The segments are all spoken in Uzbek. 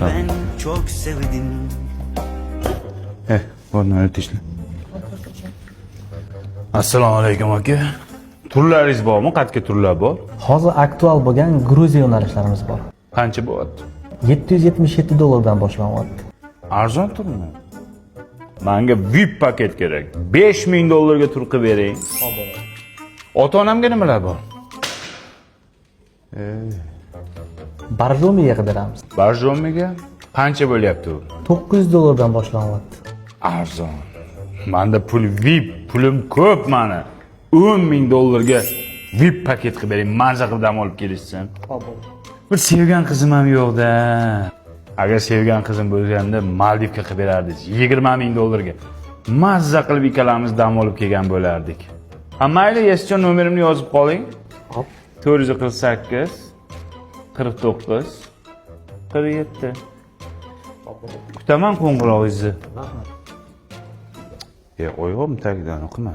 Seni ben çok sevdim. Eh, bor tishla. Assalomu alaykum, aka. Turlaringiz bormi? Qayerga turlar bor? Hozir aktual bo'lgan Gruziya yo'nalishlarimiz bor. Qancha bo'lyapti? 777 dollardan boshlanyapti. Arzon turmi? Manga VIP paket kerak. 5000 dollarga tur qilib bering. Ota-onamga nimalar bor? Borjomiga qidiramiz. Borjomiga qancha bo'lyapti u? 900 dollardan boshlanyapti. Arzon. Manda pul VIP, pulim ko'p mani. 10 ming dollarga VIP paket qilib bering, maza qilib dam olib kelishsin. Bir sevgan qizim ham yo'q-da. Agar sevgan qizim bo'lganda Maldivga qilib berardingiz 20 ming dollarga. Mazza qilib ikkalamiz dam olib kelgan bo'lardik. Ha, mayli, Yesjon, nomerimni yozib qoling. Hop. 448 49 47. Kutaman qo'ng'irog'ingizni. E, oyog'im tagidan o'qima.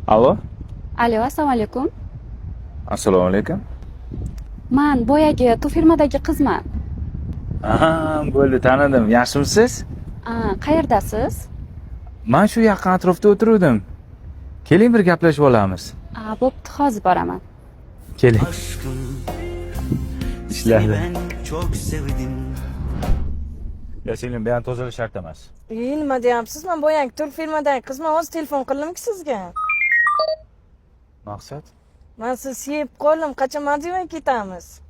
Allo? Alo, assalomu alaykum. Assalomu alaykum. Man boyagi turfirmadagi qizman. Aha, bo'ldi, tanidim. Yaxshimisiz? A, qayerdasiz? Man shu yaqin atrofda o'tiruvdim. Keling, bir gaplashib olamiz. A, bo'pti, hozir boraman. Keling. Aşkım seni Ishlardi. ben çok sevdim. Ya singlim, bu ham tozalash shart emas. E, nima deyapsiz? Man boyagi turfirmadagi qizman, hozir telefon qildimki sizga. Maqsad? Man sizni yeb qoldim. Qachon Maldivga ketamiz?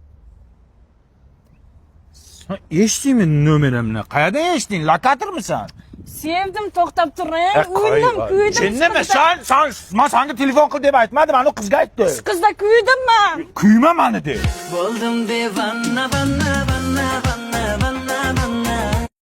Sen eshitdingmi nomerimni? Qayerdan eshitding? Lokatormisan? Sevdim, to'xtab turing. O'ldim, kuydim. Sen nima? Sen man senga telefon qil deb aytmadim, ani qizga aytdi. Qizda kuydim man. Kuyma mani de. Oldum divana bana.